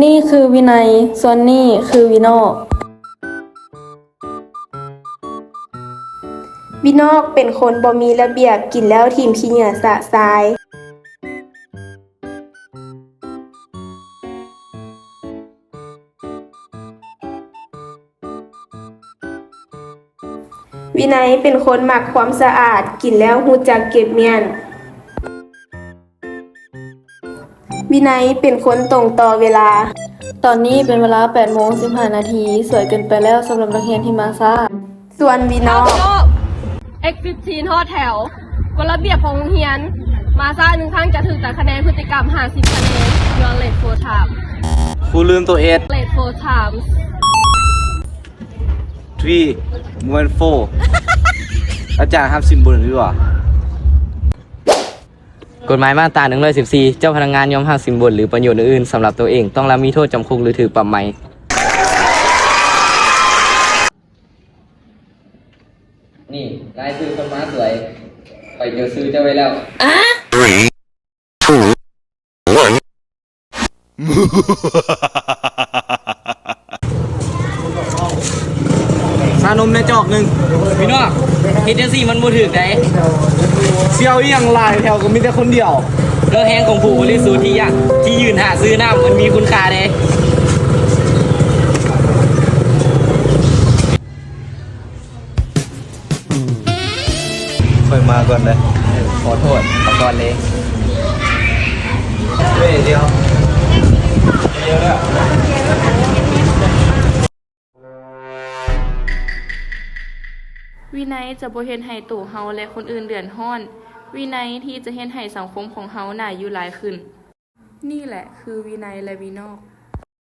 ນີ້ຄືວິໄນ, ສ່ວນນີ້ຄືວິນອກ. ວິນອກເປັນຄົນບໍ່ມີລະບຽບ, ກິນແລ້ວຖິ້ມຂີ້ເຫຍື້ອຊະຊາຍ. ວິໄນເປັນຄົນມັກຄວາມສະອາດ, ກິນແລ້ວຮູ້ຈັກເກັບມ້ຽນ. ວິໄນເປັນຄົນຕົງຕໍ່ເວລາ. ຕອນນີ້ເປັນເວລາແປດໂມງສິບຫ້ານາທີ, ສວຍເກີນໄປແລ້ວສຳລັບນັກຮຽນທີ່ມາຊ້າ. ສ່ວນວິນອກ. ເອັກສິບທີນ ຮອດແຖວ, ກົດລະບຽບຂອງໂຮງຮຽນ, ມາຊ້າໜຶ່ງຄັ້ງຈະຖືກຕັດຄະແນນພຶດຕິກຳຫ້າສິບຄະແນນ. You are late four times. ຄູລືມຕົວເອັດ. Late four times. Three, one, four. ອາຈານຮັບສິນບົນຫຼືບໍ່? ກົດໝາຍມາດຕາໜຶ່ງຮ້ອຍສິບສີ່ ເຈົ້າພະນັກງານຍ່ອມຮັບສິນບົນ ຫຼື ປະໂຫຍດອື່ນໆສຳລັບຕົວເອງ ຕ້ອງລະມີໂທດຈຳຄຸກ ຫຼື ຖືກປັບໃໝ. ນີ້ລາຍຊື່ຄົນມາສວຍ, ຂ້ອຍຈົດຊື່ເຈົ້າໄວ້ແລ້ວ. ຊານົມແດ່ຈອກໜຶ່ງ. ພີ່ນ້ອງ, ເຮັດຈັ່ງຊີ້ມັນບໍ່ຖືກໃດ. ສ່ຽວອີ່ຫຍັງຫຼາຍແຖວກໍມີແຕ່ຄົນດຽວ. ເລື່ອງແຮງຂອງຜູ້ບໍລິສຸດທີ່ຢາກ ທີ່ຢືນຫາຊື້ນ້ຳມັນມີຄຸນຄ່າເດ້. ຂ້ອຍມາກ່ອນເດີ້. ຂໍໂທດ ຂໍກ່ອນເລີຍ. ເວີຍ ດຽວ ດຽວເດີ້. ວິໄນຈະບໍ່ເຮັດໃຫ້ໂຕເຮົາ ແລະ ຄົນອື່ນເດືອດຮ້ອນ. ວິໄນທີ່ຈະເຮັດໃຫ້ສັງຄົມຂອງເຮົາໜ້າຢູ່ຫຼາຍຂຶ້ນ. ນີ້ແຫຼະຄືວິໄນ ແລະ ວິນອກ.